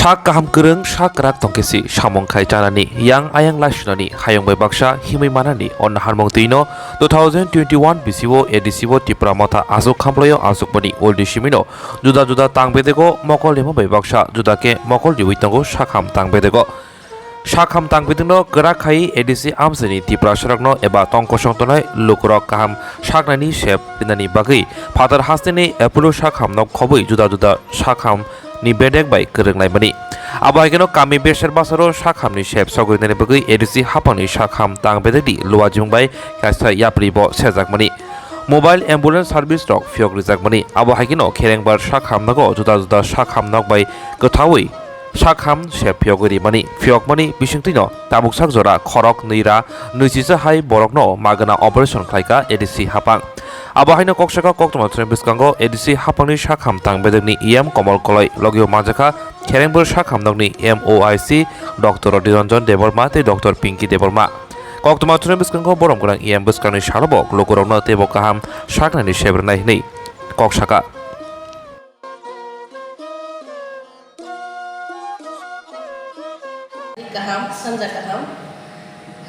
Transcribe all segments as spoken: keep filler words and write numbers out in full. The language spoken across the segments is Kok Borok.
Sak kaham kwrwng, sak kwrak tongkhe si samung khai chanani, yang ayang laisunani, hayung bai baksa himwi manani, onna harmung twino two thousand twenty-one bisio A D C o Tipra Motha aswk khamplaio. Aswkmani ulni simino juda juda tang bedego mokol rima bai baksa juda khe mokol riwi tongo sakham tang bedego. Sakham tang bedegno kwrak khai A D C amchaini Tiprasarokno eba tong kosong tongnai lukurok kaham saknaini sep rinani bagwi phatar hasteni Apollo sakham nok khobwi juda juda sakham ni bedek bai kwrwng laimani. Abo hai kheno kami beser basaro sakhamni sep sogwi nani bagwi A D C haphangni sakham tang bedekni luajimung bai kaisa yapri bo sejakmani. Mobile ambulance service rok phiyok rijakmani. Abo hai kheno Kherengbar sakham nogo juda juda sakham nok bai kwthaui sakham sep phiyogwi rimani. Phiyokmani bisingtwino tabuk sak jora khorok nwi ra nwi chisa hai borokno magwna operation khlaikha A D C haphang. Abo haino kok saka koktwma thwrwng bwskango A D C haphangni sakham tang bedekni E M Komol Koloi logio manjakha Kherengbar sakham nokni M O I C Doctor Niranjan Debbarma tei Doctor Pinky Debbarma. Koktwma thwrwng bwskango borom gwnang E M bwskangni salobo lukurokno teibo kaham saknaini sep rwnai hwnwi kok saka. Kaham, sanja kaham.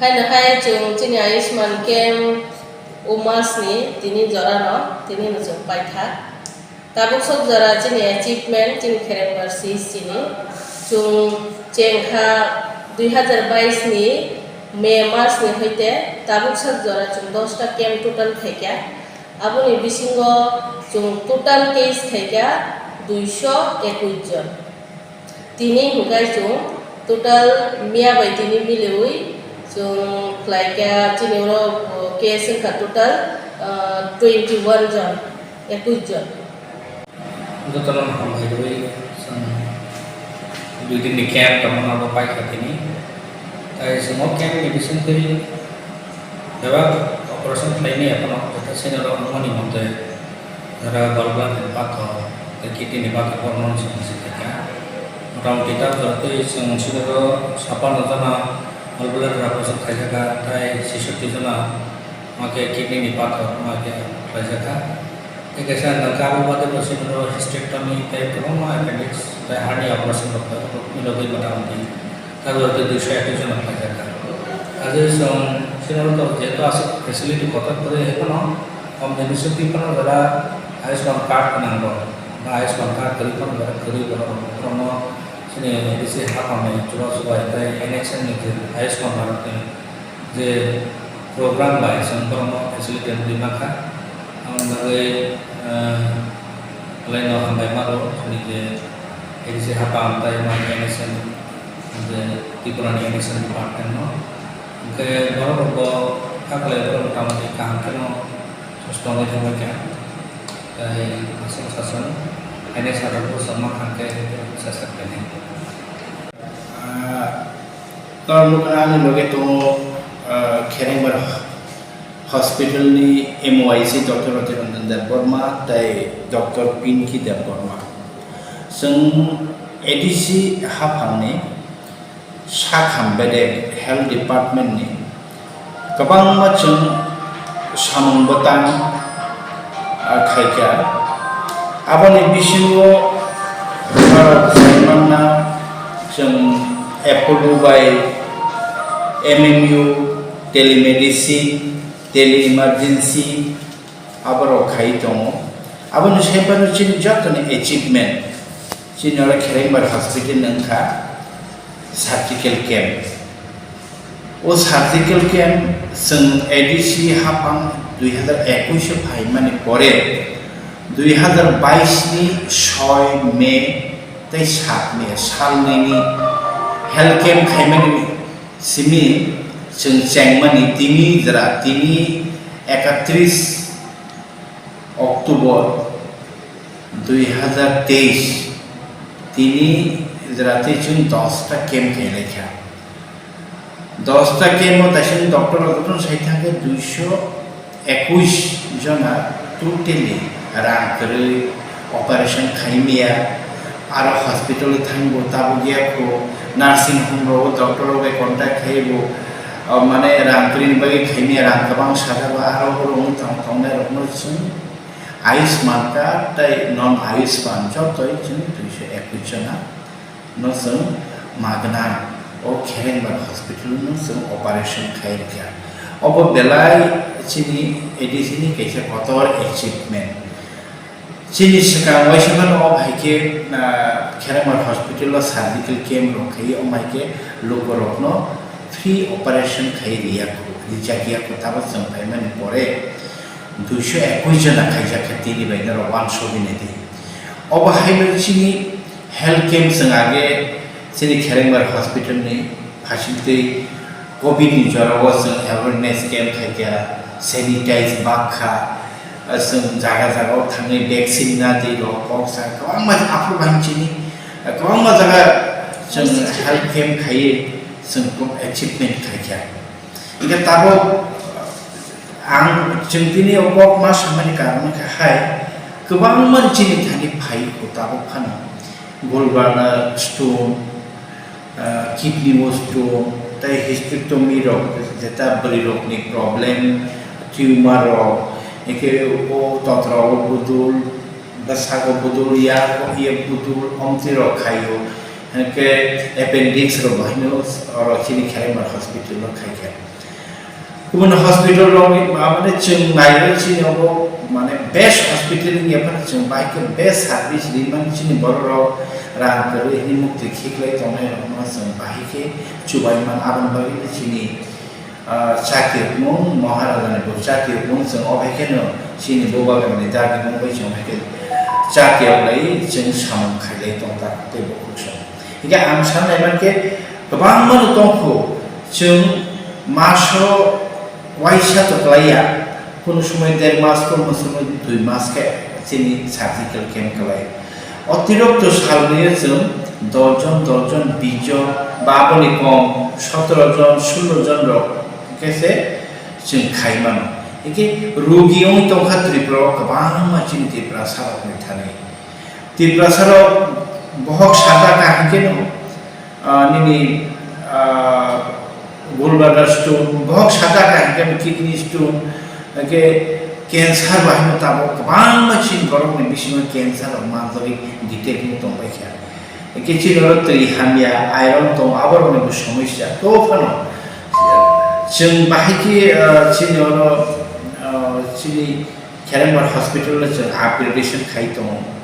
Haino hai chwng chini Ayushman camp o masni tini jorano, tini no chwng paikha. Tabuk sok jora chini achievement, chini Kherengbar C H C ni chwng chengkha dui hazar bais ni May mas ni hoite tabuk sok jora chwng dosta camp total khaikha. Aboni bisingo chwng total case khaikha duiso ekush jon. Tini hwnkhe chwng total miya bai tini miliwi chwng khlaikha chini oro case wngkha total, ah, twenty one jon, ekush jon. Jotono hambai rwui chwng dui din ni camp tongmano bo paikha tini. Tai chwng o camp ni bisingtwi bebak operation khlaimaya phano joto senior rok wngmani montwi jora gallbladder ni pathor tei kidney ni pathor borokno chwng se khaikha. Motamoti ta jora twi chwng senior o sapano jana gallbladder operation khaijakha tei sisoti jana ma khe kidney ni pathor ma khe khlaijakha. Tei kaisa nangkha abo bade bo sini oro hysterectomy tei kwbangma appendix tei heart ni operation rok khlai rok milogwi motamoti tabuk tei duiso ekkuish jona khlaijakha. Ajai chwng sini oro jehetu aswk facility kotor kwrwi hai phano, om ni bisingtwi phano jora Ayushman card gwnang rok ba Ayushman card kwrwi phano jora kwrwi borok rok, borokno chini A D C haphangni chubachu bai tei N H M ni je Ayushman Bharat ni je program bai chwng borokno facility rwui mankha. Aboni bagwi, eh, belai no hambai ma rwo chini je A D C haphang tei ma N H M je Tripura ni N H M department no. Hwnkhe borok rok bo kha khlai borok motamoti kaham kheno susto wngwi thangbai kha. Tei aswk saswk haino sajagwi chwng mankha hwnkhe chesta khlainai. Ah, Norok nukha ani loge tongo, ah, Kherengbar hospital ni M O I C Doctor Roti Ranjan Debbarma tei Doctor Pinky Debbarma. Chwng A D C haphangni sakham bedek health department ni kwbangma chwng samung bwtang, ah, khaikha. Aboni bisingo norok sai manna chwng Apollo bai M M U, telemedicine, tele emergency, aborok khai tongo. Aboni sai phano chini jotoni achievement, chini oro Kherengbar hospital wngkha surgical camp. O surgical camp chwng A D C haphang dui hazar ekush o phaimani pore, dui hazar bais ni soi May tei sat May salnwi ni health camp khaimani simi chwng chengmani tini jora tini ekatris October dui hazar teis, tini jora tei chwng dosta camp khailai kha. Dosta camp o taisang doctor rok jotono sai thangkhe duiso ekush jona totally rang kwrwi operation khaimaya, aro hospital o thangbo tabukya kho, nursing home rogo doctor rok bai contact khaibo, o mane rang kwrwini bagwi khaimaya, rang kwbang sajago, aro oro wng tong tongnai rokno chwng Ayushman card tei non Ayushman jotoi chwng duiso ekush jona No chwng magna o Kherengbar hospital no chwng operation khai rikha. Obo belai chini A D C ni kaisa kotor achievement. Chini swkang waisa phano o hai khe, ah, Kherengbar hospital o surgical camp rok khai o hai khe lukurokno free operation khai riya khu, rijak ya khu, tabuk chwng phaimani pore duiso ekush jona khaijak khe tini bai norok uansugwi nai di. Obo haino chini health camp chwng age chini Kherengbar hospital ni phasingtwi covid ni jorao chwng awareness camp khaikha, sanitize bakha, chwng jaga jaga o thangwi vaccine na di rok kok sa kwbangma aphuru bahai chini kwbangma jaga chwng health camp khaiwi chwng achievement khaikha. Hingke tabuk ang chwng tini o kok ma samani karon wngkha hai, kwbangma chini thani phai o tabuk phano gallbladder stone, ah, kidney o stone, tei hysterectomy rok, jeta bwrwi rokni problem, tumor rok, hingke o totra o budul, bwsako budul, yak o ye budul, omtwi rok khaio, hingke appendix rok bo haino oro chini Kherengbar hospital o khaikha. Kubun hospital rok ni ma mane chwng naiwi chini obo mane best hospital wngya phano chwng bai khe best service rimani chini borok rok rang kwrwi hwnwi muktwi khiklai tongnai rok no chwng bahai khe chubai man aboni bagwi no chini, ah, chakirmung Maharaja ni bo chakirmung chwng obai kheno chini bubagrani dagimung bai chwng hai khe chakir lai chwng samung khailai tongta tei bo khuksa. Hingke ang sanai mankhe kwbangma no tongkhu, chwng maso waisa to klaiya, kunu somoi der mas, kunu somoi dui mas khe chini surgical camp klai. Otirokto salnwi chwng dos jon, dos jon, bis jon, ba aboni kom sotoro jon, sulo jon rok khe se chwng khai mano. Hingke rugi wngwi tongkha Tripura o kwbangma chini Tiprasa rokni thani. Tiprasa rok bohok sata kaham khe no, ah, nini, ah, gallbladder stone, bohok sata kaham khe no kidney stone, hingke cancer bai no tabuk kwbangma chini borokni bisingo cancer rok manjagwi detect wngwi tongbai kha. Hingke chini oro twi hamya, iron tong, aborokni bo somosya. To phano chwng bahai khe, ah, chini oro, ah, chini Kherengbar hospital no chwng upgradation khai tongo.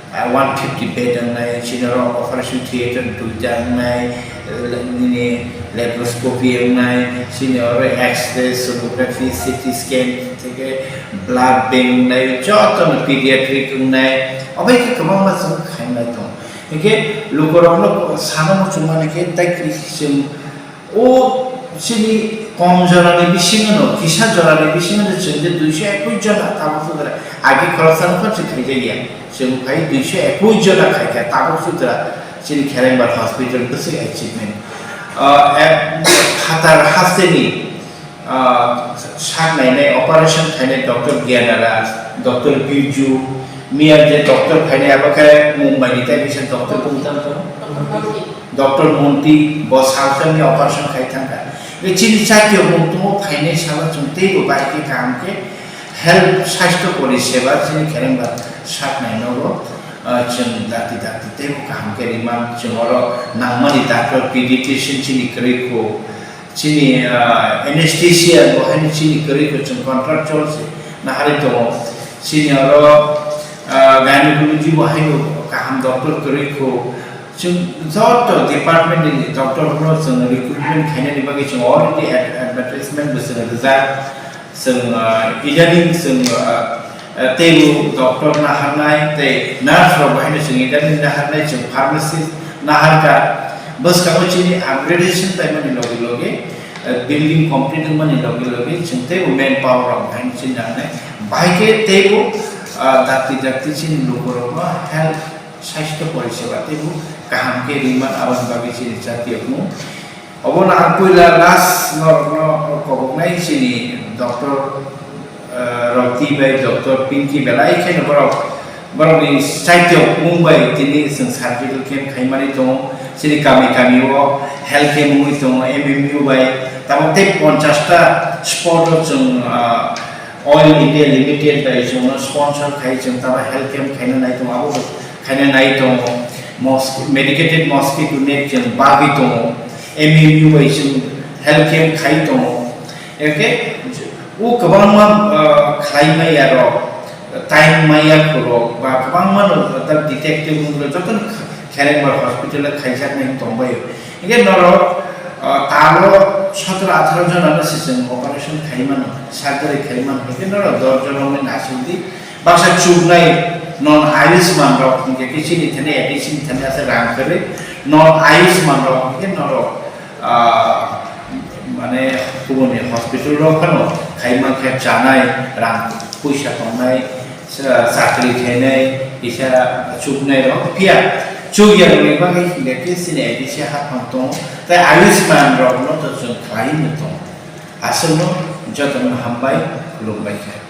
Ah, one fifty bed wngnai, chini oro operation theater duita wngnai, eh, nini laparoscopy wngnai, chini oro X-ray, sonography, C T scan, theke blood bank wngnai, joto no pediatric wngnai, obo hai khe kwbangma chwng khainai tongo. Hingke lukurokno sana muchungmani khe tai chwng O chini kom jorani bisingo no, kisa jorani bisingo no chwng je duiso ekush jona tabuk sudra. Agi khoroksa no khoroksa khaijak ya. Chwng phai duiso ekush jona khaikha tabuk sudra chini Kherengbar hospital bwswk achievement. Ah, eh, phatar hasteni, ah, sak nainai, operation khainai Doctor Gyanaraj, Doctor Birju, miya je doctor khainai abo khe Mumbai ni tai bisa doctor bung tamo. Doctor Monti bo salsa ni operation khai thangkha. Be chini chakio mung tongo phainai salo chwng teibo bai khe kaham khe health sastho poriseba chini Kherengbar sak nai nogo, ah, chwng dakti dakti teibo kaham khe rimang chwng oro nangmani doctor pediatrician chini kwrwi kho. Chini, ah, anesthesia bo haino chini kwrwi kho chwng contractual se naharwi tongo. Chini oro, ah, gynecology bo haino kaham doctor kwrwi kho. Chwng joto department ni doctor no chwng recruitment khainani bagwi chwng already ad-, advertisement bo chwng rijak. Chwng, ah, idaning chwng, ah, ah, teibo doctor naharnai, tei nurse rok bo haino chwng idaning naharnai, chwng pharmacist naharkha. Bwskango chini upgradation paimani loge loge, ah, building complete wngmani loge loge, chwng teibo manpower rok bo haino chini nangnai. Bahai khe teibo, ah, dakti dakti chini lukurokno health sastho poriseba teibo kaham khe ringman aboni bagwi chini jatiyokno. Obono ang puila last norokno koboknai chini doctor, eh, Roti bai doctor Pinky belai kheno borok, borokni saitok mung bai tini chwng surgical camp khaimani tongo. Chini kami kami o health camp wngwi tongo M M U bai. Tabuk tei ponchash ta spot o chwng, ah, Oil India Limited bai chwngno sponsor khai chwng tabuk health camp khaina nai tongo, abo khaina nai tongo. mosqui-, medicated mosquito net chwng bagwi tongo, M M U bai chwng health camp khai tongo. Hwnkhe o kwbangma, ah, khlai maya rok, time maya khorok ba kwbangma no detective wngwi jotono khe-, khereng bar hospital o khaijaknai wng tongbaio. Hwnkhe norok, ah, talo sotoro atharo jona no se chwng operation khai mano, surgery khai mano, hwnkhe norok dos jona wngwi nasing di. Baksa chuknai non Ayushman rok hwnkhe khe chini thani A D C ni thani ase rang kwrwi, non Ayushman rok hwnkhe norok, ah, mane kubuni hospital rok phano khai mankhe chanai rang puisa tongnai, sa-, chakri khainai, kisa chuknai rok phiya chukya rokni bagwi hwnkhe khe chini A D C haphang tongo tei Ayushman rokno to chwng khlai no tongo. Aswkno jotono hambai khulumbai kha.